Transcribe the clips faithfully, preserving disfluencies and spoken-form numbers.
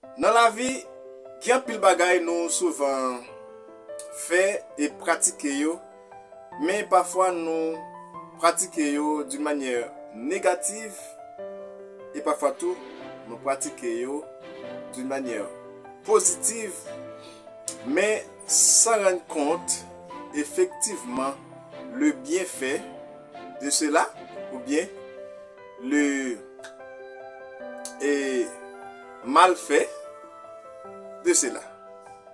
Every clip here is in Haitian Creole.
Nan lavi, gen anpil bagay nou souvan fè e pratike yo, men pafwa nou pratike yo d'une manière négative e pafwa tou nou pratike yo d'une manière positive, men sans rendre compte effectivement le bienfait de cela, oubyen le e malfè de cela.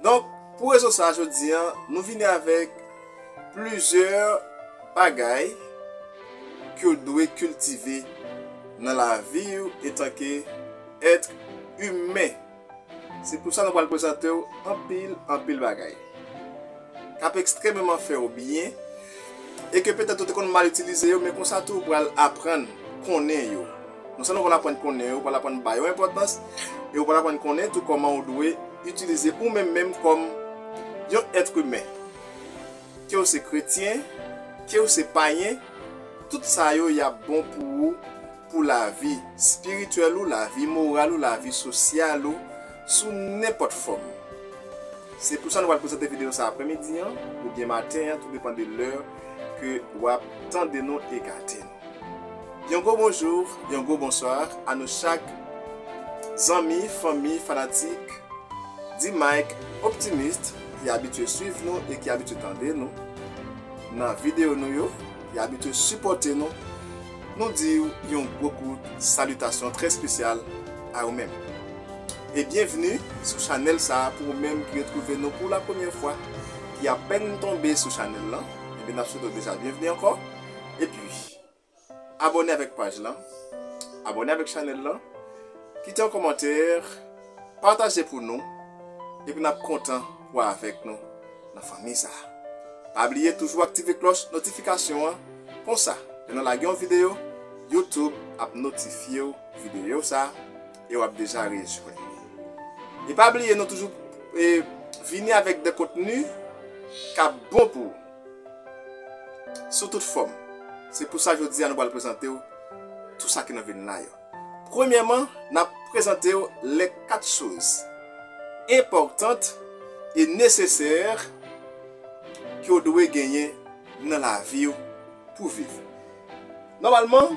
Donk, pou rezon sa, jodi a, nou vini avèk plizyè bagay ke w dwe kiltive nan lavi w etanke èt imen. Se pou sa nou pral prezante w anpil, anpil bagay k ap ekstrèmeman fè w byen e ke petèt ou te konn mal itilize yo, men konsa tou ou pral aprann konnen yo. Non sèlman ou pral aprann konnen yo, ou pral aprann ba yo enpòtans e ou pral aprann konnen tou kòman ou dwe itilize ou menm menm kòm yon èt imen. Ke w se kretyen, ke w se payen, tout sa yo y ap bon pou ou, pou lavi espirityèl ou, lavi moral ou, lavi sosyal ou, sou nenpòt fòm. Se pou sa nou pral prezante videyo sa aprèmidi an, oubyen maten an, tou depann de lè ke w ap tande nou e gade nou. Yon gwo bonjou, yon gwo bonswa a nou chak, zanmi, fanmi, fanatik, D-Mike Optimist ki abitye swiv nou e ki abitye tande nou nan videyo nou yo, ki abitye sipòte nou, nou di w yon gwo kout salitasyon trè espesyal a ou menm. E byenvni sou chanèl sa a pou ou menm ki retwouve nou pou la premyè fwa, ki apèn tonbe sou chanèl lan, ebyen n ap swete w deja byenvni ankò. Epi, abòne avèk paj lan, abòne avèk chanèl lan, kite yon kòmantè, pataje pou nou, epi n ap kontan pou w avèk nou nan fanmi sa a. Pa bliye toujou aktive klòch notifikasyon an, konsa, lè nou lage yon videyo, YouTube ap notifye w videyo sa a, e w ap deja rejwenn li. E pa bliye nou toujou e, vini avèk de kontni k ap bon pou ou. Sou tout fòm. Se pou sa jodi a nou pral prezante w tou sa ki nan vin la yo. Premyèman, n ap prezante w les quatre choses importantes et nécessaires ke w dwe genyen nan lavi w pou viv. Nòmalman,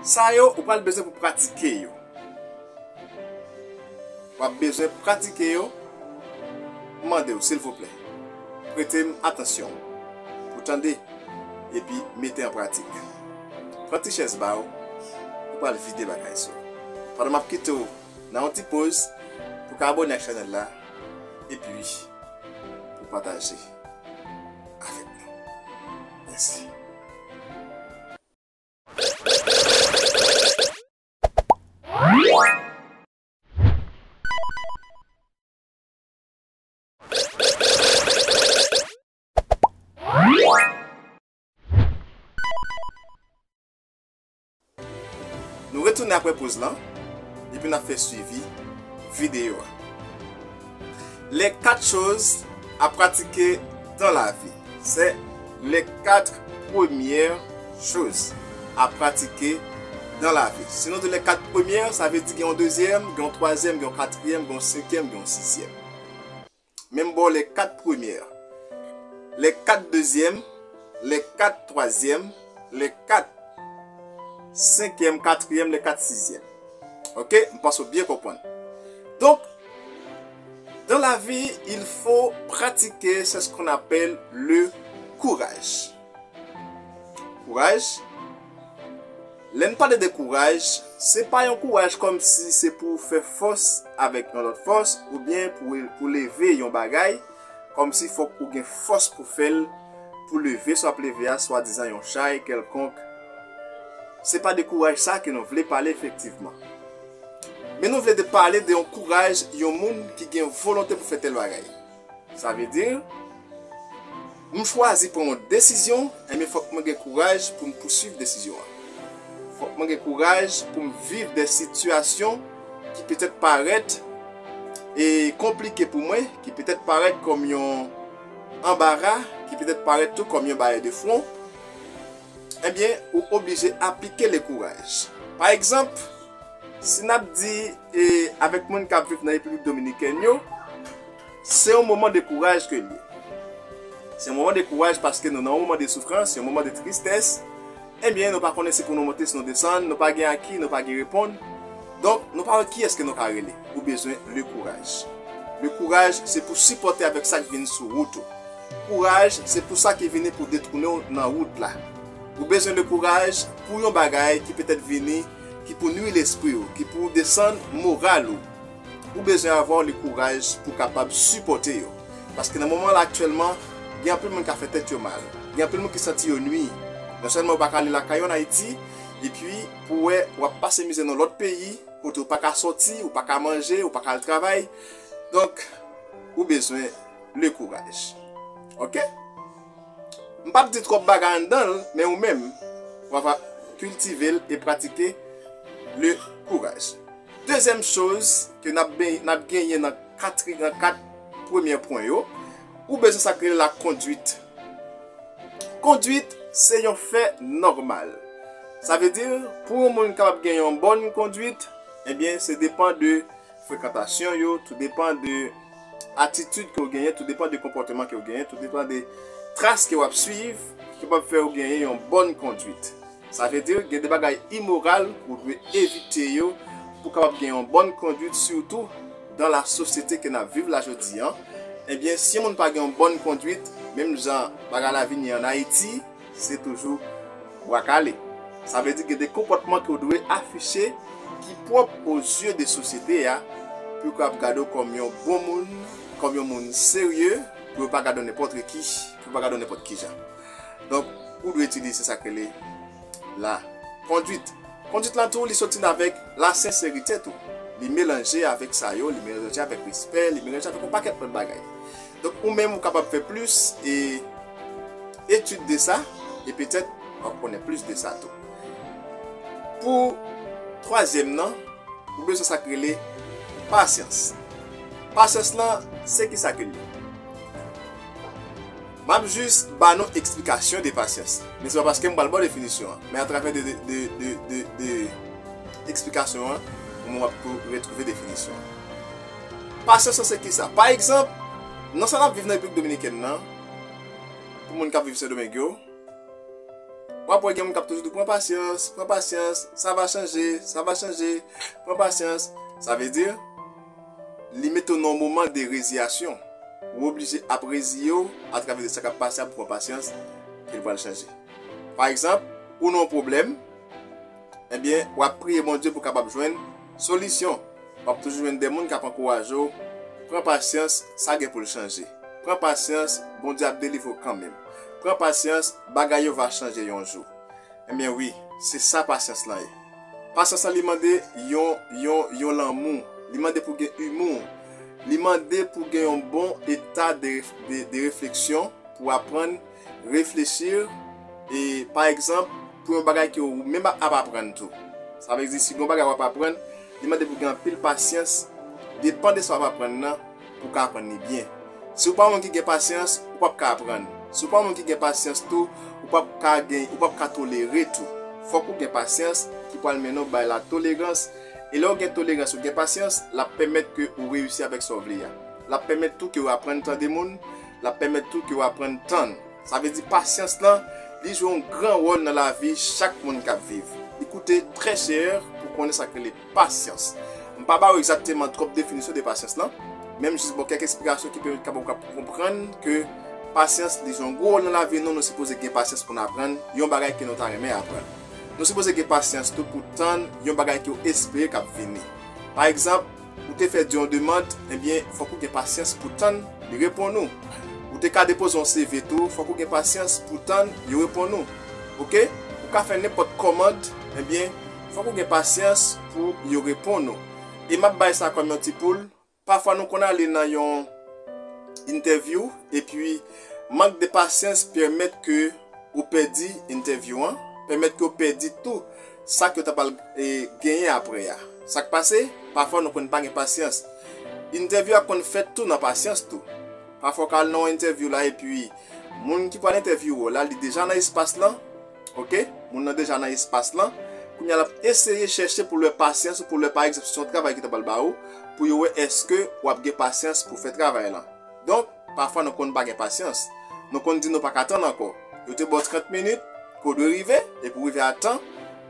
sa yo ou pral bezwen pou pratike yo. W ap bezwen pratike yo. M mande w, silvouplè, prete m atansyon pou tande epi mete an pratik. Pran ti chèz ba w, nou pral vide bagay sou ou. Pandan m ap kite w nan yon ti poz pou w ka abòne ak chanèl la, epi pou pataje avèk nou. Mèsi. Nou retounen apre poz lan, epi n ap fè swivi videyo a. Les quatre choses à pratiquer dans la vie. C'est les quatre premières choses à pratiquer dans la vie. Si nou di les quatre premières, sa vle di gen yon dezyèm, gen yon twazyèm, gen yon katriyèm, gen yon senkyèm, gen yon sizyèm. Men m ba w les quatre premières, les quatre deuxièmes, les quatre troisièmes, les quatre cinquièmes, quatrième, les quatre sixièmes. Ok? M panse w byen konprann. Donk, dans la vie, il faut pratiquer, c'est ce qu'on appelle le courage. Kouraj. Lè n pale de kouraj, se pa yon kouraj kòmsi se pou w fè fòs avèk yon lòt fòs, oubyen pou, pou leve yon bagay, kòmsi fòk ou gen fòs pou fè l, pou leve sa w ap leve a, swadizan yon chay kèlkonk. Se pa de kouraj sa ke nou vle pale efektivman. Men nou vle de pale de yon kouraj yon moun ki gen volonte pou fè tèl bagay. Sa vle di, m chwazi pran yon desizyon, enben fòk mwen gen kouraj pou m pousuiv desizyon an. Fòk mwen gen kouraj pou m viv de sitiyasyon ki petèt parèt e konplike pou mwen, ki petèt parèt kòm yon anbara, ki petèt parèt tou kòm yon bayè de fwon. Ebyen, ou oblije aplike le kouraj. Pa egzanp, Si n ap di e avèk moun k ap viv nan Repiblik Dominikèn yo, se yon moman de kouraj ke l ye. Se yon moman de kouraj paske nou nan yon moman de soufrans, yon moman de tristès. Ebyen, nou pa konnen si pou nou monte, si nou desann, nou pa gen aki, nou pa gen reponn. Donk, nou pa wè kiyès ke nou ka rele. Ou bezwen le kouraj. Le kouraj, se pou sipòte avèk sa k vin sou wout ou. Kouraj, se pou sa ki vini pou detounen w nan wout la. Ou bezwen de kouraj pou yon bagay ki petèt vini, ki pou nwi lespri w, ki pou desann moral ou. Ou bezwen avwa le kouraj pou kapab sipòte yo. Paske nan moman la aktyèlman, gen anpil moun k ap fè tèt yo mal. Gen anpil moun ki santi yo nwi. Non sèlman yo pa ka ale lakay yo an Ayiti, epi pou wè w ap pase mizè nan lòt peyi, kote w pa ka sòti, w pa ka manje, w pa ka al travay. Donk, ou bezwen le kouraj. Oke? M p ap di twòp bagay anndan l, men ou menm, w ap kiltive l e pratike le kouraj. Dezyèm choz ke n ap ben- n ap genyen nan katri- nan kat premyè pwen yo, ou bezwen sa k rele la kondwit. Kondwit, se yon fè nòmal. Sa vle di, pou yon moun kapab gen yon bòn kondwit, ebyen, se depan de frekantasyon yo, tou depan de atitid ke w genyen, tou depan de konpòteman ke w genyen, tou depan de tras ke w ap swiv, ki kapab fè w genyen yon bòn kondwit. Sa vle di, gen de bagay imoral ou dwe evite yo pou kapab gen yon bòn kondwit, sitou dan la sosyete ke n ap viv la jodi an. Ebyen, si yon moun pa gen yon bòn kondwit, menm jan bagay la vini an Ayiti, se toujou bwa kale. Sa vle di gen de konpòtman ke w dwe afiche ki pwòp o zye de sosyete a, pou yo kapab gade w kòm yon bon moun, kòm yon moun serye, pou yo pa gade w nenpòt ki, pou yo pa gade w nenpòt ki jan. Donk, ou dwe itilize sa k rele la kondwit. Kondwit lan tou, li soti avèk la senserite tou. Li melanje avèk sa yo, li melanje avèk respè, li melanje avèk yon pakèt lòt bagay. Donk, ou menm, ou kapab fè plis e etid de sa, e petèt, w ap konnen plis de sa tou. Pou twazyèm nan, ou bezwen sa k rele pasyans. Pasyans lan, se ki sa ke l ye? M ap jis ba nou eksplikasyon de pasyans. Men se pa paske m pral ba w definisyon an, men atravè de, de, de, de, de eksplikasyon an, ou menm w ap tou retwouve definisyon an. Pasyans lan se ki sa? Pa egzanp, nan sa n ap viv nan Repiblik Dominikèn nan, pou moun k ap viv Sendomeng yo, w ap wè gen moun k ap toujou di w, "Pran pasyans, pran pasyans, sa va chanje, sa va chanje, pran pasyans." Sa vle di, li mete w nan yon moman de reziyasyon. Ou oblije ap reziye w atravè de sa k ap pase a pou pran pasyans ke l pral chanje. Pa egzanp, ou nan yon pwoblèm, ebyen, w ap priye Bondye pou w kapab jwenn solisyon. W ap toujou jwenn de moun k ap ankouraje w, "Pran pasyans, sa gen pou l chanje. Pran pasyans, Bondye ap delivre w kanmenm. Pran pasyans, bagay yo va chanje yon jou." Ebyen wi, se sa pasyans lan ye. Pasyans lan li mande yon, yon, yon lanmou. Li mande pou gen imou. Li mande pou gen yon bon eta de, de, de refleksyon, pou aprann reflechi, e pa egzanp, pou yon bagay ke ou menm ap aprann tou. Sa vle di, si gen yon bagay w ap aprann, li mande pou gen anpil pasyans, depan de sa w ap aprann nan, pou w ka aprann li byen. Si w pa yon moun ki gen pasyans, ou p ap ka aprann. Si w pa yon moun ki gen pasyans tou, ou p ap ka gen, ou p ap ka tolere tou. Fòk ou gen pasyans ki pral mennen w bay latolerans. E lè w gen tolerans, ou gen pasyans, l ap pèmèt ke ou reyisi avèk sa w vle a. L ap pèmèt tou ke w aprann tande moun, l ap pèmèt tou ke w aprann tann. Sa vle di pasyans lan, li jwe yon gran wòl nan lavi chak moun k ap viv. Li koute trè chè pou konnen sa k rele pasyans. M pa ba w egzakteman twòp definisyon de pasyans lan, men m jis ba w kèk eksplikasyon ki pèmèt kapab w konprann ke pasyans, li jwe yon gwo wòl nan lavi nou. Nou sipoze gen pasyans pou n aprann yon bagay ke nou ta renmen aprann. Nou sipoze gen pasyans tou pou tann yon bagay ke w espere k ap vini. Pa egzanp, ou te fè Dye yon demann, ebyen, fòk ou gen pasyans pou tann li reponn ou. Ou te ka depoze yon C V tou, fòk ou gen pasyans pou tann yo reponn ou. Oke? Ou ka fè nenpòt kòmand, ebyen, fòk ou gen pasyans pou yo reponn ou. E m ap bay sa kòm yon ti poul. Pafwa nou konn ale nan yon entèvyou, epi mank de pasyans pèmèt ke ou pèdi entèvyou an, pèmèt ke ou pèdi tou sa ke w ta pral, e, genyen apre a. Sa k pase? Pafwa nou konn pa gen pasyans. Entèvyou a konn fèt tou nan pasyans tou. Pafwa w ka al nan yon entèvyou la, epi moun ki pral entèvyou w la, li deja nan espas lan. Oke? Moun nan deja nan espas lan. Kounye a l ap eseye chèche pou l wè pasyans ou, pou l wè pa egzanp si se yon travay ki ta pral ba ou, pou yo wè èske w ap gen pasyans pou fè travay lan. Donk, pafwa nou konn pa gen pasyans. Nou konn di nou pa ka tann ankò. Yo te ba w trant minit, ke w dwe rive, epi w rive a tan,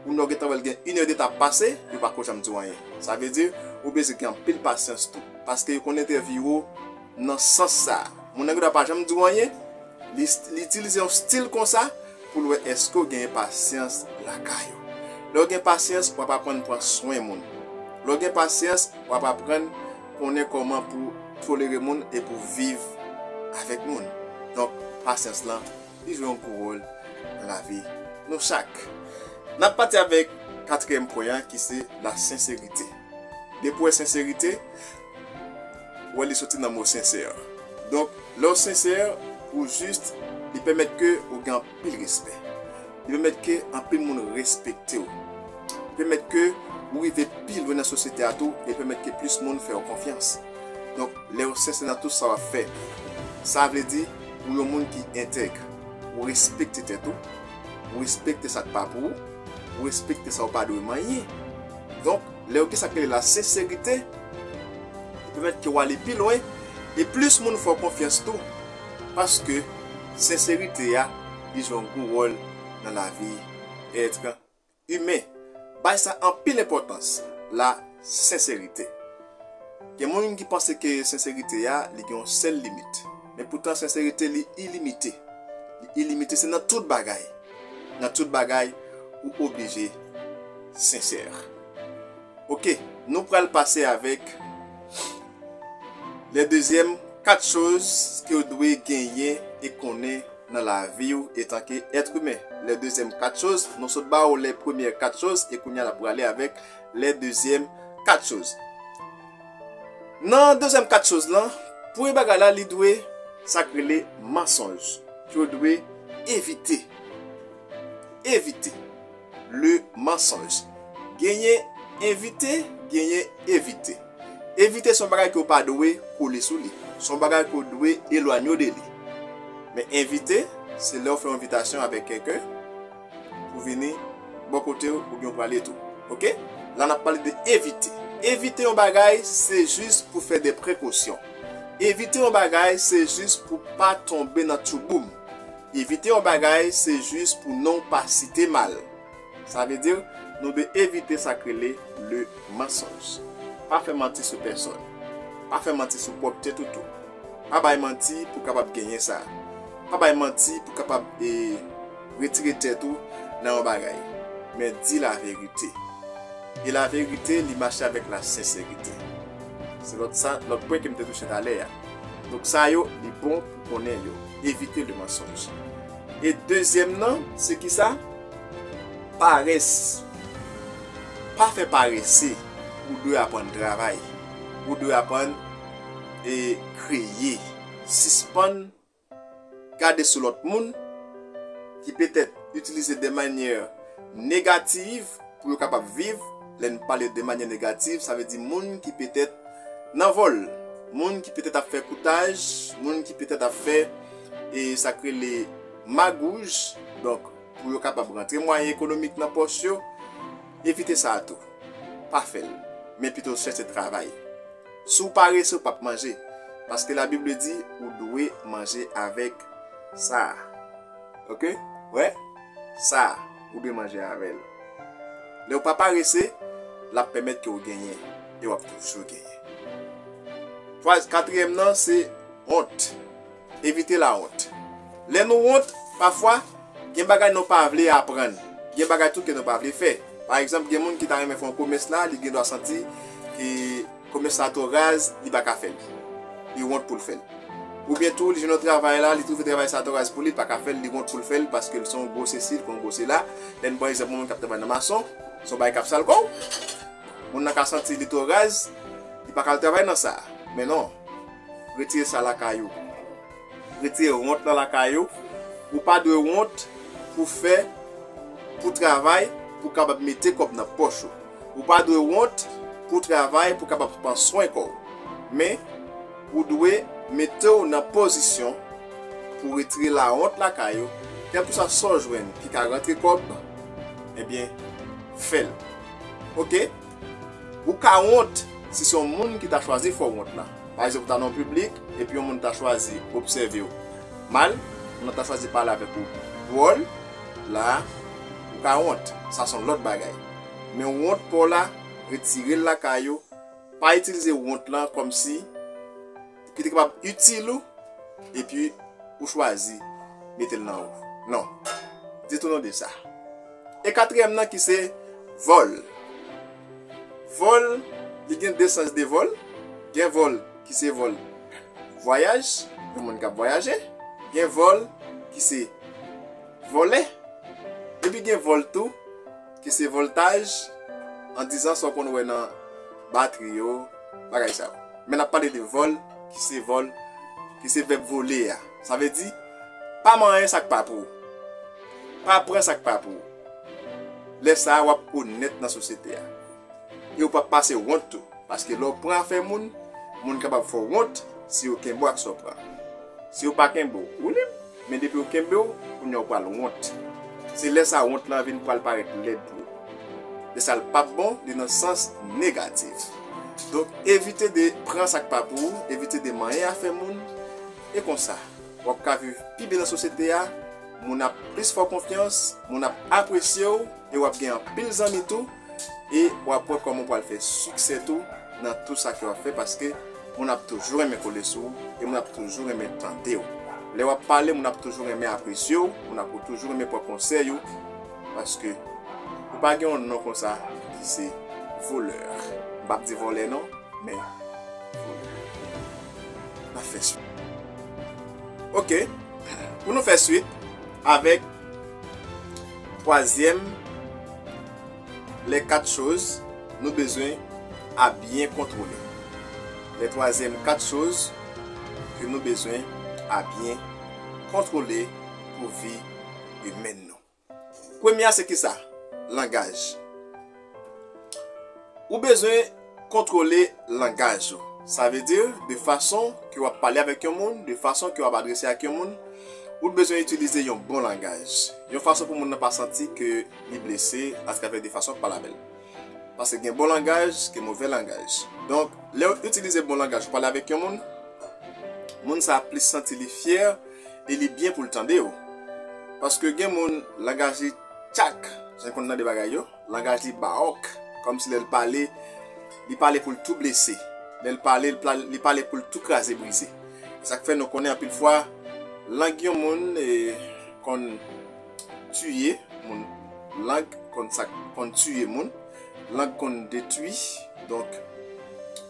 ou lè w gentan wè l gen inèdtan ap pase, yo pa ko janm di w anyen. Sa vle di, ou bezwen gen anpil pasyans tou. Paske yo konn entèvyouwe w nan sans sa a. Moun nan gendwa pa janm di w anyen, li, li itilize yon stil konsa pou l wè èske w genyen pasyans lakay ou. Lè w gen pasyans, w ap aprann pran swen moun. Lè w gen pasyans, w ap aprann konnen kòman pou tolere moun e pou viv avèk moun. Donk, pasyans lan, li jwe yon gwo wòl nan lavi nou chak. N ap pati avèk katriyèm pwen an, ki se la senserite. Depi w wè senserite, w wè li soti nan mo sensè. Donk, lè w sensè, ou jis, li pèmèt ke ou gen anpil respè. Li pèmèt ke anpil moun respekte w. Li pèmèt ke ou rive pi lwen nan sosyete a tou, e li pèmèt ke plis moun fè w konfyans. Donk, lè w sensè nan tout sa w ap fè, sa vle di ou yon moun ki entèg. Ou respekte tèt ou, ou respekte sa k pa pou ou, ou respekte sa w pa dwe manyen. Donk, lè w gen sa k rele la senserite, li pèmèt ke w ale pi lwen, e plis moun fè w konfyans tou, paske senserite a, li jwe yon gwo wòl nan lavi èt imen. Bay sa anpil enpòtans, la senserite. Gen moun ki panse ke senserite a, li gen yon sèl limit. Men poutan, senserite, li ilimite. Li ilimite, se nan tout bagay. Nan tout bagay, ou oblije sensè. Oke, nou pral pase avèk lè dezyèm kat choz ke w dwe genyen e konnen nan lavi w etanke èt imen. Lè dezyèm kat choz, nou sot ba w lè premyè kat choz, e kounye a n ap prale avèk lè dezyèm kat choz. Nan dezyèm kat choz lan, premye bagay la, li dwe sa k rele mansonj, ke w dwe evite. Evite. Le mensonge. Genyen envite, genyen evite. Evite se yon bagay ke w pa dwe kole sou li. Se yon bagay ke w dwe elwanye w de li. Men envite, se lè w fè yon envitasyon avèk kèlken pou vini bò kote w oubyen w prale tou. Oke? La n ap pale de evite. Evite yon bagay, se jis pou fè de prekosyon. Evite yon bagay, se jis pou pa tonbe nan tchouboum. Evite yon bagay, se jis pou non w pa site mal. Sa vle di, nou dwe evite sa k rele le mensonge. Pa fè manti sou pèsòn. Pa fè manti sou pwòp tèt ou tou. Pa bay manti pou kapab genyen sa. Pa bay manti pou kapab, e, retire tèt ou nan yon bagay. Men di laverite. E laverite, li mache avèk lasenserite. Se lòt sa, lòt pwen ke m te touche talè a. Donk sa yo, li bon pou konnen yo. Evite le mensonge. E dezyèm nan, se ki sa? Parès. Pa fè parese. Ou dwe aprann travay. Ou dwe aprann, e, kreye. Sispann gade sou lòt moun ki petèt itilize de manyè negativ pou yo kapab viv. Lè n pale de manyè negativ, sa vle di moun ki petèt nan vòl, moun ki petèt ap fè koutaj, moun ki petèt ap fè, e, sa k rele magouj. Donk, pou yo kapab rantre mwayen ekonomik nan pòch yo, evite sa a tou. Pa fè l. Men pito chèche travay. Si w parese, w p ap manje. Paske Labib di, ou dwe manje avèk sa a. Oke? Wè? Sa a, ou dwe manje avè l. Lè w pa parese, l ap pèmèt ke w genyen. E w ap toujou genyen. Twa, katriyèm nan, se wont. Evite lawont. Lè nou wont, pafwa, gen bagay nou pa vle aprann. Gen bagay tou ke nou pa vle fè. Pa egzanp, gen moun ki ta renmen fè yon komès la, li gen dwa santi ke komès la twò raz, li pa ka fè l. Li wont pou l fè l. Oubyen tou, li jwenn yon travay la, li twouve travay sa twò raz pou li, li pa ka fè l, li wont pou l fè l, paske l se yon gwo sesi, l se yon gwo sela. Lè n pran egzanp, yon moun k ap travay nan mason, se yon bagay k ap sal kò w. Moun nan ka santi li twò raz, li pa ka al travay nan sa. Men non, retire sa lakay ou. Retire wont lan lakay ou. Ou pa dwe wont pou fè, pou travay, pou kapab mete kòb nan pòch ou. Ou pa dwe wont pou travay, pou kapab pran swen kò w. Men, ou dwe mete w nan pozisyon pou retire lawont lakay ou, kèlkeswa sa w jwenn ki ka rantre kòb, ebyen, fè l. Oke? Ou ka wont si se yon moun ki ta chwazi fè w wont la. Pa egzanp, ou ta nan yon piblik, epi yon moun ta chwazi obsève w mal, moun nan ta chwazi pale avèk ou dwòl, la, ou ka wont. Sa se yon lòt bagay. Men wont pa w la, retire l lakay ou. Pa itilize wont lan kòmsi ki te kapab itil ou, epi ou chwazi mete l nan ou. Non. Detounen w de sa. E katriyèm nan ki se vòl. Vòl, li gen de sans de vòl. Gen vòl ki se vòl vwayaj, yon moun k ap vwayaje. Gen vòl ki se vòlè. Epi gen vòl tou, ki se vòltaj, an dizan sa w konn wè nan batri yo, bagay sa yo. Men n ap pale de vòl, ki se vòl, ki se vèb vole a. Sa vle di, pa manyen sa k pa pou ou. Pa pran sa k pa pou ou. Lè sa a, w ap onèt nan sosyete a. E w p ap pase wont tou. Paske lè w pran afè moun, moun kapab fè w wont si yo kenbe w ak sa w pran. Si yo pa kenbe w, ou lib. Men depi yo kenbe w, kounye a w pral wont. Se lè sa a wont lan vin pral parèt lèd pou ou. E sa l p ap bon, li nan sans negatif. Donk, evite de pran sa k pa pou ou, evite de manyen afè moun. E konsa, w ap ka viv pi byen nan sosyete a, moun ap plis fè w konfyans, moun ap apresye w, e w ap gen anpil zanmi tou, e w ap wè kòman w pral fè siksè tou nan tou sa ke w ap fè, paske moun ap toujou renmen kole sou ou, e moun ap toujou renmen tande w. Lè w ap pale, moun ap toujou renmen apresye w, moun ap toujou renmen pran konsèy ou, paske ou pa gen yon non konsa ki se volè. M p ap di vòlè non, men n ap fè swit. Oke, pou nou fè swit avèk twazyèm, les quatre choses nou bezwen a byen kontwole. Les twazyèm kat choz ke nou bezwen a byen kontwole pou vi imèn nou. Premye a se kisa? Langaj. Ou bezwen kontwole langaj ou. Sa vle di, de fason ke w ap pale avèk yon moun, de fason ke w ap adrese ak yon moun, ou bezwen itilize yon bon langaj. Yon fason pou moun nan pa santi ke li blese atravè de fason w ap pale avè l. Paske gen bon langaj, gen move langaj. Donk, lè w itilize bon langaj pou pale avèk yon moun, moun sa a plis santi li fyè e li byen pou l tande w. Paske gen moun, langaj li tchak, jan konn tande bagay yo, langaj li bawòk, kòmsi lè l pale, li pale pou l tou blese. Lè l pale, li pla- li pale pou l tou kraze brize. Sa k fè nou konnen anpil fwa, lang yon moun e, konn tiye moun. Lang konn sa k konn tiye moun. Lang konn detwi. Donk,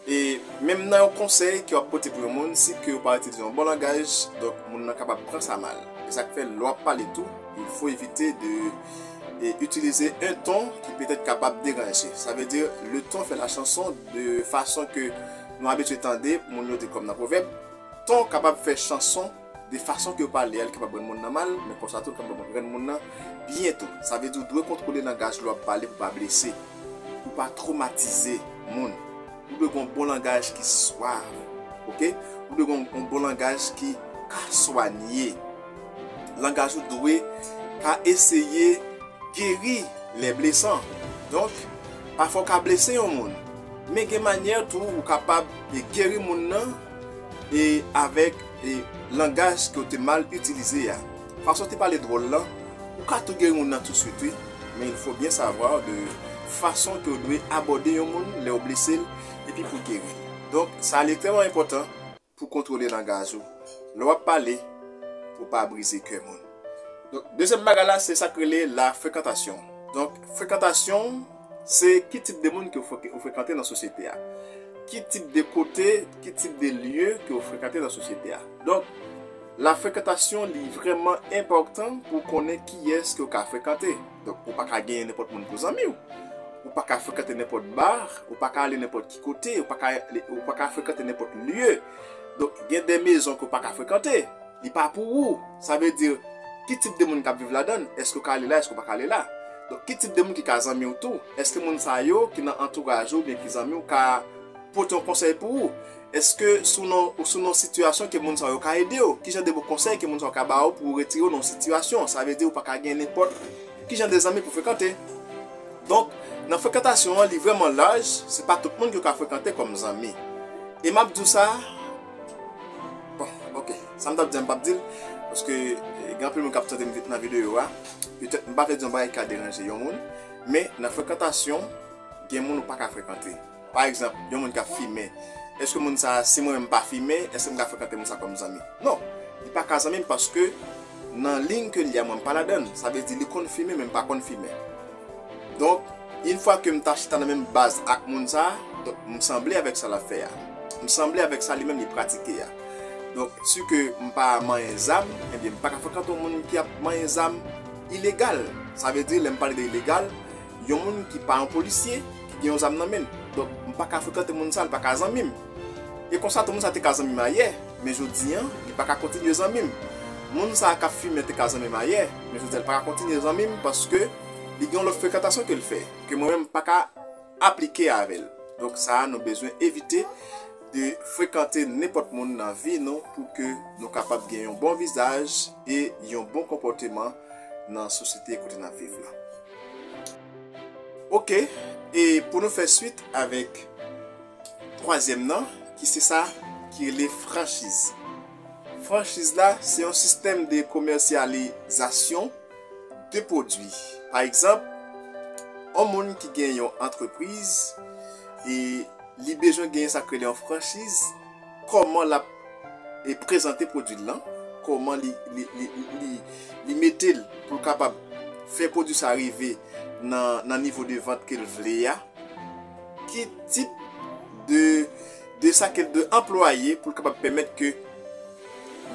e menm nan yon konsèy ke w ap pote pou yon moun, si ke w pa itilize yon bon langaj, donk moun nan kapab pran sa mal. E sa k fè lè w ap pale tou, il faut éviter de e, utiliser un ton qui peut être capable de déranger. Ça veut dire, le ton fait la chanson, de fason ke nou abitye tande moun yo di kòm nan pwovèb, ton kapab fè chanson de fason ke w pale a, li kapab rann moun nan mal, men konsa tou, li kapab rann moun nan byen tou. Sa vle di, ou dwe kontwole langaj lè w ap pale pou pa blese, pou pa twomatize moun. Ou dwe gen yon bon langaj ki swav, oke? Ou dwe gen yon bon langaj ki ka swanye. Langaj ou dwe ka eseye geri lè blesan. Donk, pafwa w ka blese yon moun, men gen manyè tou ou kapab e geri moun nan e avèk e langaj ke w te mal itilize a. Fason w te pale dwòl lan, ou ka tou geri moun nan touswit, wi. Men il faut bien savoir de fason ke w dwe abòde yon moun lè w blese l epi pou geri l. Donk, sa li ekstrèmman enpòtan pou kontwole langaj ou lè w ap pale, pou pa brize kè moun. Donk, dezyèm bagay la, se sa k rele la frekantasyon. Donk, frekantasyon, se ki tip de moun ke w fre- ou frekante nan sosyete a. Ki tip de kote, ki tip de lye ke w frekante nan sosyete a. Donk, la frekantasyon, li vrèman enpòtan pou w konnen kiyès ke w ka frekante. Donk, ou pa ka genyen nenpòt moun pou zanmi w. Ou pa ka frekante nenpòt ba, ou pa ka ale nenpòt ki kote, ou pa ka, ou pa ka frekante nenpòt lye. Donk, gen de mezon ke w pa ka frekante. Li pa pou ou. Sa vle di, ki tip de moun k ap viv ladan l? Èske w ka ale la? Èske w pa ka ale la? Donk, ki tip de moun ki ka zanmi w tou? Èske moun sa yo ki nan antouraj ou oubyen ki zanmi w ka pote yon konsèy pou ou? Èske si w nan, si w nan yon sitiyasyon ke moun sa yo ka ede w? Ki jan de bon konsèy ke moun sa yo ka ba w pou w retire w nan yon sitiyasyon? Sa vle di ou pa ka gen nenpòt ki jan de zanmi pou frekante. Donk, nan frekantasyon an, li vrèman laj, se pa tout moun ke w ka frekante kòm zanmi. E m ap di w sa, bon, ok, sa m t ap di a, m p ap di l, paske, eh, gen anpil moun k ap tande m nan videyo a. Petèt, m pa vle di yon bagay ki ka deranje yon moun, men nan frekantasyon, gen moun ou pa ka frekante. Pa egzanp, yon moun k ap fimen. Èske moun sa a, si mwen menm m pa fimen, èske m ka frekante moun sa a kòm zanmi? Non, li pa ka zanmi m paske nan liy ke l ye a, mwen m pa ladan l. Sa vle di li konn fimen, men m pa konn fimen. Donk, yon fwa ke m ta chita nan menm baz ak moun sa a, donk, m sanble avèk sa l ap fè a. M sanble avèk sa li menm li pratike a. Donk, si ke m pa manyen zam, ebyen, m pa ka frekante yon moun ki ap manyen zam ilegal. Sa vle di, lè m pale de ilegal, yon moun ki pa yon polisye, ki gen yon zam nan men l. Donk, m pa ka frekante moun sa a, l pa ka zanmi m. E konsa tou, moun sa a te ka zanmi m ayè, men jodi a, li pa ka kontinye zanmi m. Moun sa a k ap fimen te ka zanmi m ayè, men jodi a, li pa ka kontinye zanmi m paske li gen yon lòt frekantasyon ke l fè, ke mwen menm m pa ka aplike avè l. Donk, sa a, nou bezwen evite de frekante nenpòt moun nan vi nou pou ke nou kapab gen yon bon vizaj e yon bon konpòteman nan sosyete kote n ap viv la. Ok, e pou nou fè swit avèk twazyèm nan, ki se sa ki rele franchiz. Franchiz la, se yon sistèm de komèsyalizasyon de pwodui. Pa egzanp, yon moun ki gen yon antrepriz e li bezwen genyen sa k rele yon franchiz, kòman l ap e prezante pwodui l lan, kòman li, li, li, li, li, li mete l pou l kapab fè pwodui sa rive nan, nan nivo de vant ke l vle a, ki tip de, de sa ke l dwe anplwaye pou l kapab pèmèt ke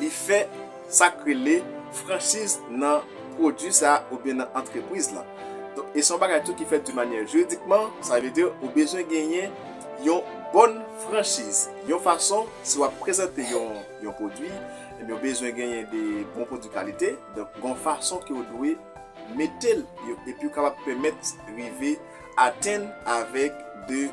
li fè sa k rele franchiz nan pwodui sa a oubyen nan antrepriz lan. Donk, e se yon bagay tou ki fèt de manyè jiridikman, sa vle di ou bezwen genyen yon bòn franchiz. Yon fason, si w ap prezante yon, yon pwodui, ebyen, ou bezwen genyen de bon pwodui kalite. Donk, gon fason ke w dwe mete l, yo, epi w kapab pèmèt rive atenn avèk de,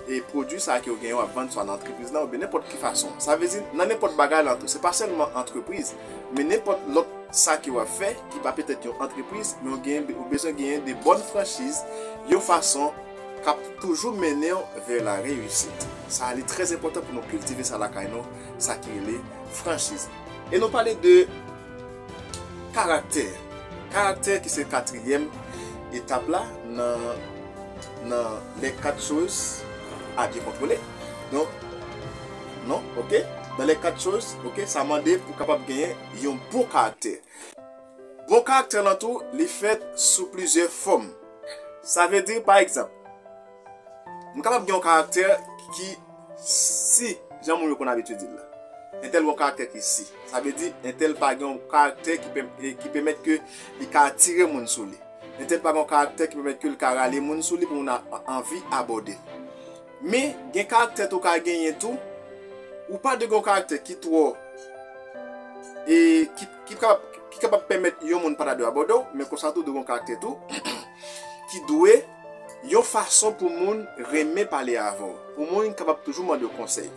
e pwodui sa a ke w genyen w ap vann swa nan antrepriz lan oubyen nenpòt ki fason. Sa vle di, nan nenpòt bagay lan tou, se pa sèlman antrepriz, men nenpòt lòt sa ke w ap fè, ki pa petèt yon antrepriz, men w gen, ou bezwen genyen de bòn franchiz, yon fason k ap toujou mennen w vè la reyisit. Sa a, li trè enpòtan pou nou kiltive sa lakay nou, sa ki rele franchiz. E nou pale de karaktè. Karaktè ki se katriyèm etap la nan, nan les quatre choses à bien contrôler. Donk, non, ok? Dans les quatre choses, ok, sa mande pou kapab genyen yon bon karaktè. Bon karaktè lan tou, li fèt sou plizyè fòm. Sa vle di, pa egzanp, m kapab gen yon karaktè ki si, jan moun yo konn abitye di l la. Entèl gen yon karaktè ki si. Sa vle di, entèl pa gen yon karaktè ki pèm-, e ki pèmèt ke li ka atire moun sou li. Entèl pa gen yon karaktè ki pèmèt ke l ka rale moun sou li pou moun a, a, anvi abòde l. Men, gen karaktè tou ka genyen tou. Ou pa dwe gen yon karaktè ki twò, e ki, ki kapab, ki kapab pèmèt yon moun pa ta dwe abòde w, men konsa tou dwe gen yon karaktè tou ki dwe yon fason pou moun renmen pale avè w, pou moun kapab toujou mande w konsèy.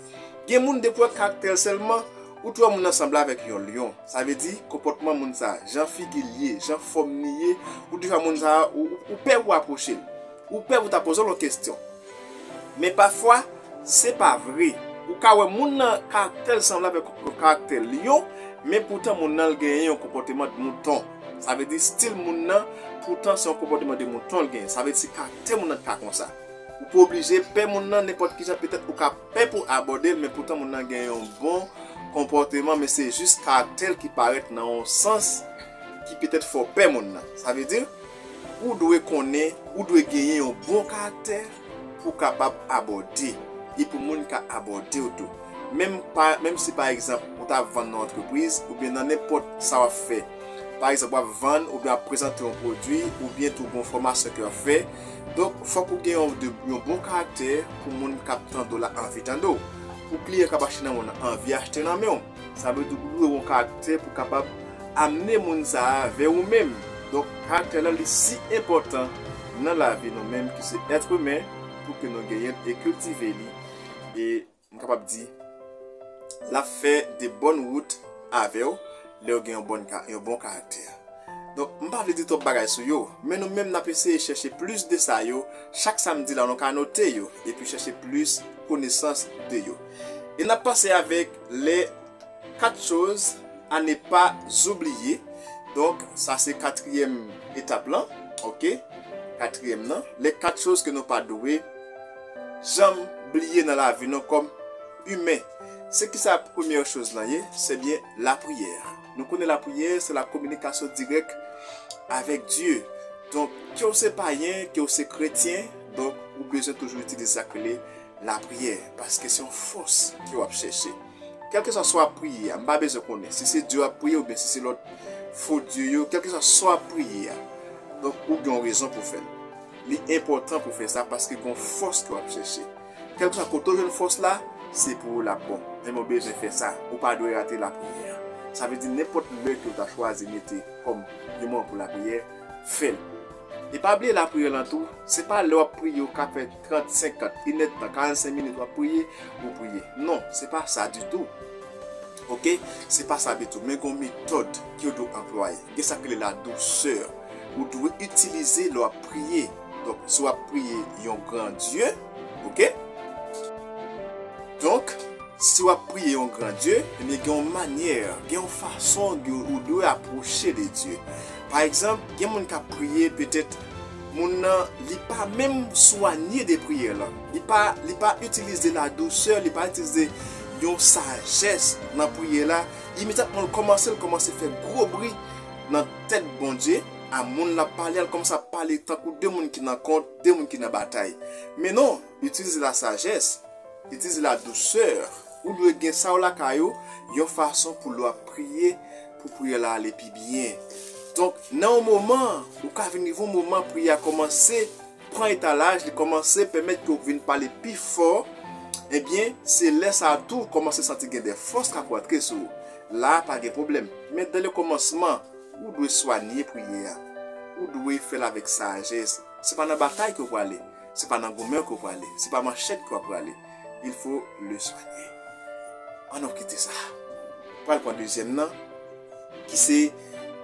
Gen moun depi w wè karaktè l sèlman, ou twè moun nan sanble avèk yon lyon. Sa vle di, konpòtman moun sa, jan figi l ye, jan fòm li ye, ou deja moun sa, ou, ou, ou pè pou apwoche l. Ou pè pou ta poze l yon kesyon. Men pafwa, se pa vre. Ou ka wè moun nan karaktè l sanble avèk karaktè lyon, men poutan moun nan l genyen yon konpòteman de mouton. Sa vle di stil moun nan, poutan se yon konpòteman de mouton l genyen. Sa vle di se karaktè moun nan ki ka konsa. Ou pa oblije pè moun nan nenpòt kijan, petèt ou ka pè pou abòde l, men poutan moun nan gen yon bon konpòteman, men se jis karaktè l ki parèt nan yon sans ki petèt fè w pè moun nan. Sa vle di, ou dwe konnen, ou dwe genyen yon bon karaktè pou w kapab abòde, e pou moun ka abòde w tou. Menm pa, menm si pa egzanp, ou ta vann nan antrepriz, oubyen nan nenpòt sa w ap fè. Pa egzanp, w ap vann, oubyen w ap prezante yon pwodui, oubyen tou gon fòmasyon ke w ap fè. Donk, fòk ou gen yon, de, yon bon karaktè pou moun k ap tande w la anvi tande w. Pou kliyan k ap achte nan men w nan anvi achte nan men w. Sa vle di ou dwe gen yon karaktè pou kapab amne moun sa a vè ou menm. Donk, karaktè la, li si enpòtan nan lavi nou menm ki se èt imen, pou ke nou genyen l e kiltive li. E m kapab di, l ap fè de bòn wout avè w lè w gen yon bòn ka-, yon bon karaktè. Donk, m pa vle di twòp bagay sou yo, men nou menm n ap eseye chèche plis de sa yo. Chak samdi la, nou ka note yo, epi chèche plis konesans de yo. E n ap pase avèk les quatre choses à ne pas oublier. Donk, sa se katriyèm etap lan, oke? Katriyèm nan, les quatre choses que nou pa dwe janm bliye nan lavi nou kòm imen. Se ki sa premyè choz lan ye? Se byen lapriyè. Nou konnen lapriyè, se la communication directe avec Dieu. Donk, ke w se payen, ke w se kretyen, donk, ou bezwen toujou itilize sa k rele lapriyè, paske se yon fòs ke w ap chèche. Kèlkeswa sa w ap priye a, m pa bezwen konnen si se Dye w ap priye oubyen si se lòt fo dye yo, kèlkeswa sa w ap priye a, donk, ou gen yon rezon pou fè l. Li enpòtan pou fè sa paske gen yon fòs ke w ap chèche. Kèlkeswa kote w jwenn fòs la, se pou ou l ap bon. Men ou bezwen fè sa. Ou pa dwe rate lapriyè a. Sa vle di nenpòt lè ke w ta chwazi mete kòm yon moman pou lapriyè, fè l. E pa bliye lapriyè lan tou, se pa lè w ap priye ou ka fè trant, senkant, inèdtan, karannsenk minit w ap priye, ou priye. Non, se pa sa ditou. Oke? Se pa sa ditou. Men gen yon metòd ke w dwe anplwaye. Gen sa k rele ladousè. Ou dwe itilize lè w ap priye. Donk, si w ap priye yon gran Dye, oke? Donk, si w ap priye yon gran Dye, ebyen, gen yon manyè, gen yon fason ke ou dwe apwoche de Dye. Pa egzanp, gen moun k ap priye, petèt, moun nan, li pa menm swanye de priyè lan. Li pa, li pa itilize ladousè, li pa itilize yon sajès nan priyè la. Imedyatman, l kòmanse, l kòmanse fè gwo bri nan tèt Bondye, a moun l ap pale a, l kòmanse ap pale tankou de moun ki nan kont, de moun ki nan batay. Men non, itilize lasajès, itilize ladousè. Ou dwe gen sa w lakay ou, yon fason pou lè w ap priye, pou priyè la ale pi byen. Donk, nan yon moman, ou ka vin rive yon moman, priyè a kòmanse pran etalaj, li kòmanse pèmèt ke w vin pale pi fò, ebyen, se lè sa a tou, ou kòmanse santi gen de fòs k ap rantre sou ou. La a, pa gen pwoblèm. Men dan le kòmansman, ou dwe swanye priyè a. Ou dwe fè l avèk sajès. Se pa nan batay ke w prale. Se pa nan goumen ke w prale. Se pa manchèt ke w ap prale. Il faut le soigner. Ann nou kite sa. Pral pran dezyèm nan, ki se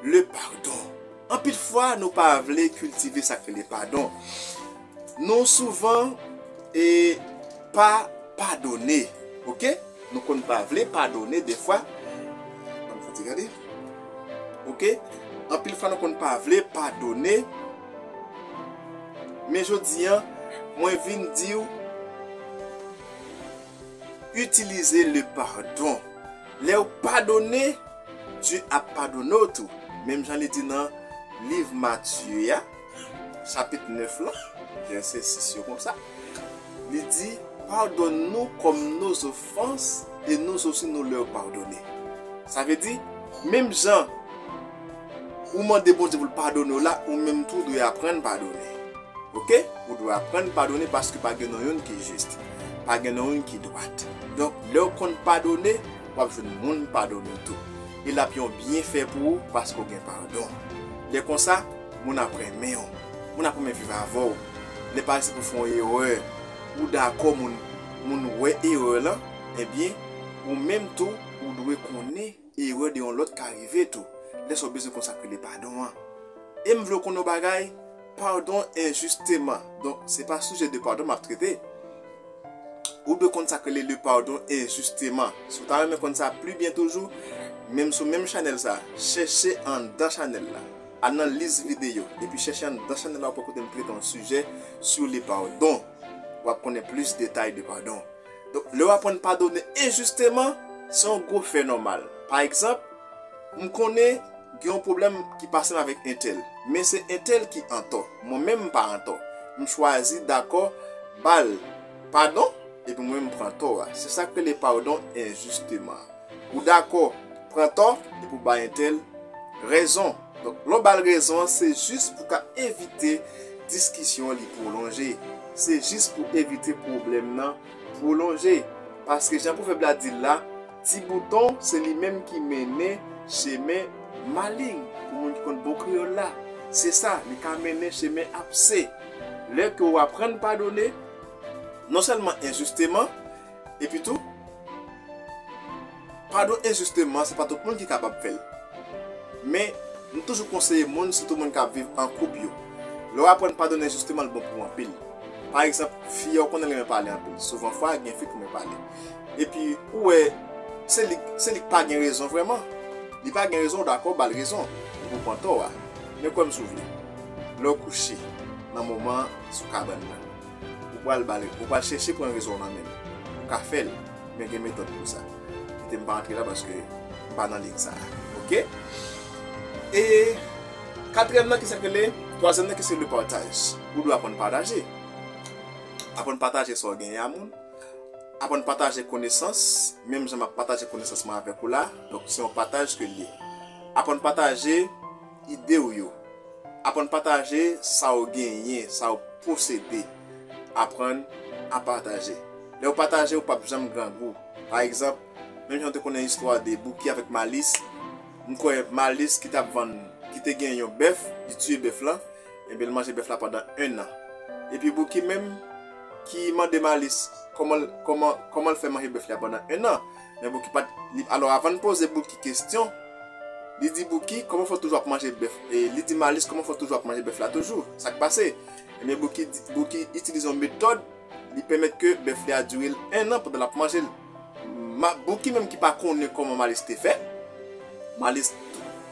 le pardon. Anpil fwa, nou pa vle kiltive sa k rele padon. Nou souvan, e, pa padone, oke? Nou konn pa vle padone defwa. Ban m fè ti gade. Oke? Anpil fwa, nou konn pa vle padone. Men jodi a, mwen vin di w, itilize le pardon. Lè w padone, Dye ap padone w tou. Menm jan li di nan liv Matye a, chapit nèf lan, vèsè sis yo konsa. Li di, pardonne-nous comme nos offenses, et nous aussi nous leur pardonner. Sa vle di, menm jan ou mande Bondye pou l padone w la, ou menm tou dwe aprann padone. Oke? Ou dwe aprann padone paske pa gen nan youn ki jis. Pa gen nan youn ki dwat. Donk, lè w konn padone, w ap jwenn moun padone w tou. E l ap yon byenfè pou ou paske w gen padon. Lè konsa, moun ap renmen w. Moun ap renmen viv avè w. Lè pa egzanp ou fè yon erè, ou dakò moun, moun wè erè lan, ebyen, ou menm tou, ou dwe konnen erè de yon lòt ka rive tou. Lè sa w bezwen konsakre le padon an. E m vle w konnen yon bagay, padon enjisteman. Donk, se pa sijè de padon m ap trete. Ou dwe konn sa k rele le pardon enjisteman. Si w ta renmen konn sa pli byen toujou, menm sou menm chanèl sa, chèche anndan chanèl la. Al nan lis videyo, epi chèche anndan chanèl la, w ap wè kote m trete yon sijè sou le pardon. W ap konnen plis detay de padon. Donk, lè w aprann padone enjisteman, se yon gwo fè nòmal. Pa egzanp, m konnen gen yon pwoblèm ki pase m avèk entèl, men se entèl ki antò. Mwen menm m pa antò. M chwazi dakò ba l padon, epi mwen menm m pran tò a. Se sa k rele padon enjisteman. Ou dakò pran tò, epi w bay entèl rezon. Donk, lè w ba l rezon an, se jis pou w ka evite diskisyon an li pwolonje. Se jis pou evite pwoblèm nan pwolonje. Paske jan pwovèb la di l la, ti bouton se li menm ki mennen chemen maling. Pou moun ki konn bon kreyòl la, se sa, li ka mennen chemen apse. Lè ke w aprann padone, non sèlman enjisteman, epi tou, padon enjisteman, se pa tout moun ki kapab fè l. Men, M toujou konseye moun, sitou moun k ap viv an koup yo. Lè w aprann padone, jisteman, l bon pou w anpil. Pa egzanp, fi a w konnen l renmen pale anpil. Souvan fwa, gen fi k renmen pale. Epi, ou wè, se li, se li k pa gen rezon vrèman. Li pa gen rezon, w dakò, ba l rezon. Ou pran tò a. Men kwè m si w vle. Lè w kouche, nan moman an, sou kabann nan, ou pral ba l, ou pral chèche pran rezon w nan men l. Ou ka fè l, men gen metòd pou sa. Kite m pa antre la paske m pa nan liy sa a. Oke? E katriyèm nan ki se rele, twazyèm nan ki se le partaj. Ou dwe aprann pataje. Aprann pataje sa w genyen a moun. Aprann pataje konesans, menm jan m ap pataje konesans mwen avèk ou la. Donk, se yon pataj ke l ye. Aprann pataje ide w yo. Aprann pataje sa w genyen, sa w posede. Aprann a pataje. Lè w pataje, ou p ap janm grangou. Pa egzanp, menm jan w te konnen istwa de Bouki avèk Malis, m kwè Malis ki t ap vann, ki te gen yon bèf, li tiye bèf lan, ebyen, l manje bèf la pandan enn an. Epi Bouki menm, ki mande Malis kòman l, kòman, kòman l fè manje bèf la pandan enn an. Men Bouki pa t, li, alò, avan l poze Bouki kesyon, li di Bouki, kòman fè w toujou ap manje bèf? E li di Malis, kòman fè w toujou ap manje bèf la toujou? Sa k pase? Ebyen, Bouki di, Bouki itilize yon metòd, li pèmèt ke bèf li a dire l enn an pandan l ap manje l. Ma, Bouki menm ki pa konnen kòman Malis te fè, Malis,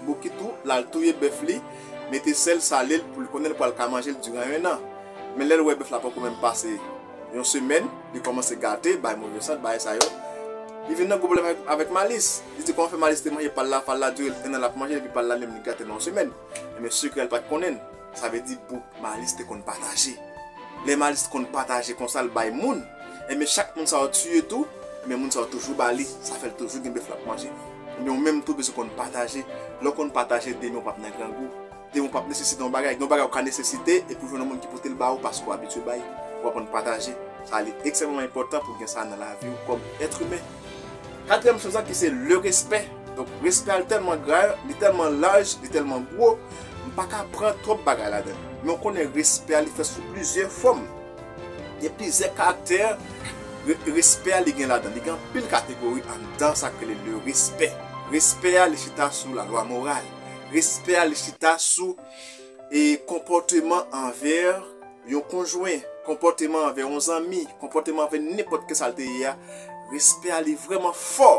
Bouki tou, l al touye bèf li, mete sèl, sale l pou l konnen l pral ka manje l diran enn an. Men lè l wè bèf la poko menm pase yon semèn, li kòmanse gate, bay move sant, bay sa yo. Li vin nan gwo pwoblèm avèk, avèk Malis. Li di kòman fè Malis te manje pa l la, pa l la dire l enn an l ap manje, epi pa l la li menm li gate nan yon semèn. Ebyen, sekrè l pa t konnen l. Sa vle di Bouki, Malis te konn pataje. Lè Malis konn pataje konsa, l bay moun, ebyen, chak moun sa yo tiye tou, ebyen, moun sa yo toujou ba li, sa fè l toujou gen bèf l ap manje. Ebyen, ou menm tou bezwen konn pataje. Lè w konn pataje, demen w p ap nan grangou. Demen w p ap nesesite yon bagay. Gen yon bagay ou ka nesesite, epi w jwenn yon moun ki pote l ba ou paske w abitye bay. W aprann pataje. Sa li ekstrèmman enpòtan pou w gen sa nan lavi w kòm èt imen. Katriyèm choz lan ki se le respè. Donk, respè a li tèlman gra, li tèlman laj, li tèlman gwo, m pa ka pran twòp bagay ladan l. Men w konnen respè a li fèt sou plizyè fòm. Gen plizyè karaktè re-, respè a li gen ladan l. Li gen anpil kategori anndan sa k rele le respè. Respè a li chita sou lalwa moral. Respè a li chita sou e konpòteman anvè yon konjwen, konpòteman anvè yon zanmi, konpòteman anvè nenpòt ki sa l te ye a, respè a li vrèman fò.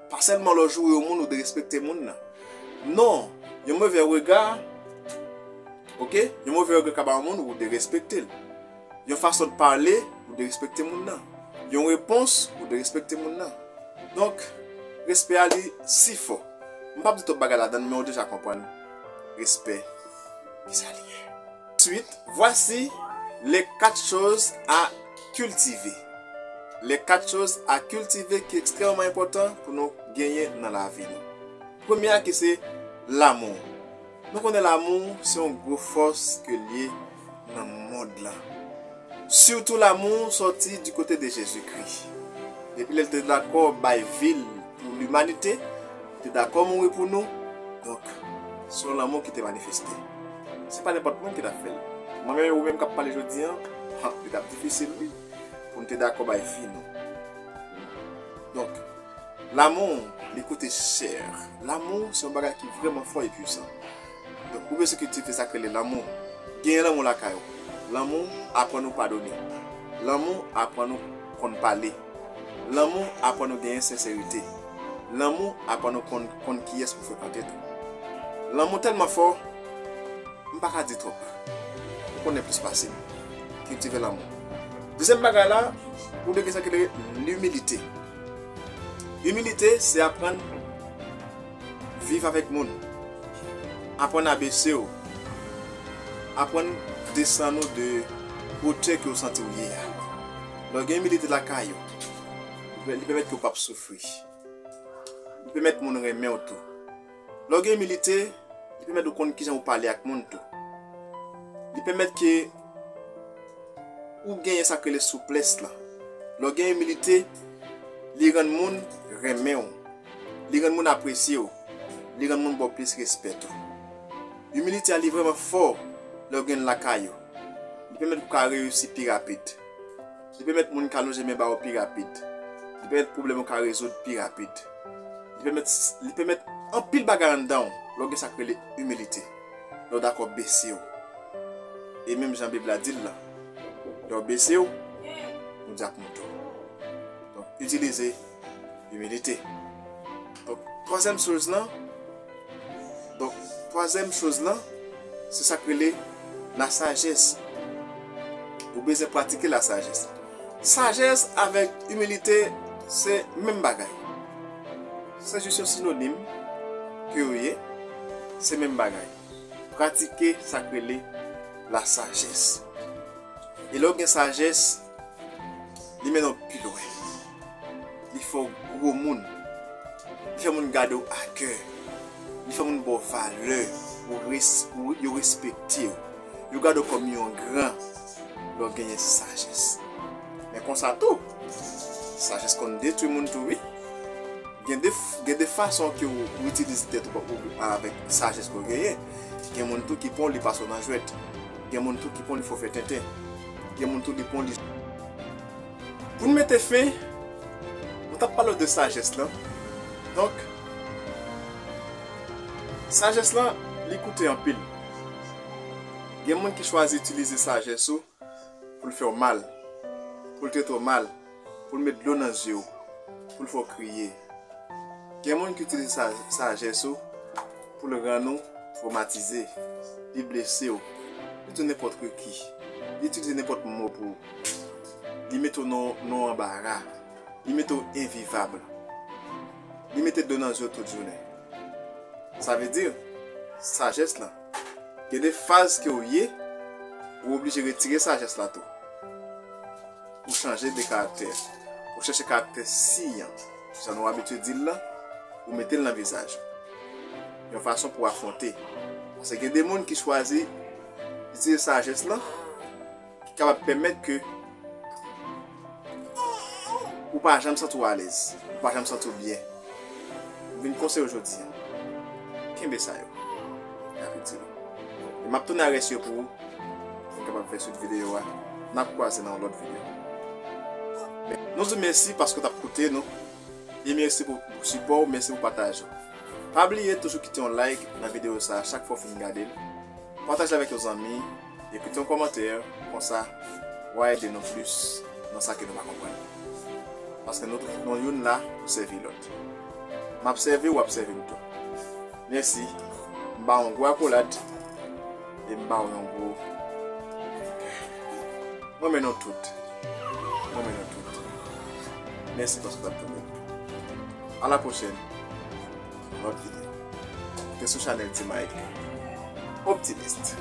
Pa sèlman lè w joure yon moun, ou derespekte moun nan. Non, yon move rega, oke, yon move rega ka ba yon moun, ou derespekte l. Yon fason de pale, ou derespekte moun nan. Yon repons, ou derespekte moun nan. Donk, respè a li si fò. M p ap di twòp bagay ladan l, men w deja konprann respè, kisa li ye. Ensuite, voici les quatre choses à cultiver. Les quatre choses à cultiver ki ekstrèmman enpòtan pou nou genyen nan lavi nou. Premye a ki se lanmou. Nou konnen lanmou se yon gwo fòs ke l ye nan mond lan. Sitou lanmou sòti di kote de Jezikri. Depi lè l te dakò bay vi l pou limanite, li te dakò mouri pou nou. Donk, se yon lanmou ki te manifeste. Se pa nenpòt moun ki t ap fè l. Mwen menm, ou menm k ap pale jodi a, ha, li t ap difisil, wi, pou n te dakò bay vi nou. Donk, lanmou, li koute chè. Lanmou, se yon bagay ki vrèman fò e pwisan. Donk, ou bezwen kiltive sa k rele lanmou. Genyen lanmou lakay ou. Lanmou aprann ou padone. Lanmou aprann ou konn pale. Lanmou aprann ou genyen senserite. Lanmou aprann ou konn, konn kiyès pou frekante tou. Lanmou tèlman fò, m pa ka di twòp. Ou konnen plis pase m. Kiltive lanmou. Dezyèm bagay la, ou dwe gen sa ki rele limilite. Imilite, se aprann viv avèk moun. Aprann abese w. Aprann desann ou de wotè ke w santi w ye a. Lè w gen imilite lakay ou, li pèmèt ke w p ap soufri. Li pèmèt moun renmen w tou. Lè w gen imilite, li pèmèt ou konn kijan ou pale ak moun tou. Li pèmèt ke ou genyen sa k rele souplès lan. Lè w gen imilite, li rann moun renmen w. Li rann moun apresye w. Li rann moun ba w plis respè tou. Imilite a li vrèman fò lè w gen l lakay ou. Li pèmèt ou ka reyisi pi rapid. Li pèmèt moun ka lonje men ba ou pi rapid. Li pèmèt pwoblèm ou ka rezoud pi rapid. Li pèmèt, li pèmèt anpil bagay anndan w. Lè w gen sa k rele imilite, lè w dakò bese w. E menm jan Bib la di l lan, lè w bese w, Bondye ap monte w. Donk, itilize imilite. Donk, twazyèm choz lan, donk, twazyèm choz lan, se sa k rele lasajès. Ou bezwen pratike lasajès. Sajès avèk imilite se menm bagay. Se jis yon sinonim ke yo ye, se menm bagay. Pratike sa k rele lasajès. E lè w gen sajès, li mennen w pi lwen. Li fè w gwo moun. Li fè moun gade w a kè. Li fè moun ba w valè. Ou res-, ou, yo respekte w. Yo gade w kòm yon gran lè w genyen sajès. Men konsa tou, sajès konn detwi moun tou, wi. Gen de, gen de fason ke w, w itilize tèt ou, ou avèk sajès ke w genyen. Gen moun tou ki pran w li pase w nan jwèt. Gen moun tou ki pran w li fè w fè tenten. Gen moun tou li pran w li. Pou n mete fen, nou t ap pale w de sajès lan. Donk, sajès lan, li koute anpil. Gen moun ki chwazi itilize sajès ou pou l fè w mal, pou l trete w mal, pou l met dlo nan zye w, pou l fè w kriye. Gen moun ki itilize sa-, sajès ou pou l rann ou twomatize, li blese w, li di w nenpòt ki, li itilize nenpòt mo pou ou, li mete w nan, nan anbara, li mete w envivab, li mete dlo nan zye w tout jounen. Sa vle di, sajès lan, gen de faz ke w ye, ou oblije retire sajès la tou. Ou chanje de karaktè. Ou chèche karaktè siy an. Jan nou abitye di l lan, ou mete l nan vizaj ou. Yon fason pou w afwonte. Paske gen de moun ki chwazi itilize sajès lan, ki kapab pèmèt ke ou pa janm santi w alèz, ou pa janm santi w byen. M vin konseye w jodi a. Kenbe sa yo. N ap itile. E m ap tounen ak rès yo pou ou, pou n kapab fè swit videyo a. N ap kwaze nan yon lòt videyo. Nou di w mèsi paske w t ap koute nou. E mèsi pou, pou sipò w, mèsi pou pataj ou. Pa bliye toujou kite yon like nan videyo sa a chak fwa w fin gade l. Pataje l avèk yon zanmi, epi kite yon kòmantè, konsa w a ede nou plis nan sa ke nou pa konprann. Paske nou, nou youn la pou sèvi lòt. M ap sèvi w, w ap sèvi m tou. Mèsi. M ba w yon gwo akolad e m ba w yon gwo. Mwen renmen nou tout. Mwen renmen nou tout. Mèsi paske w t ap tande m. A la pwochèn. Lòt videyo. Te sou chanèl Ti Mike Optimist.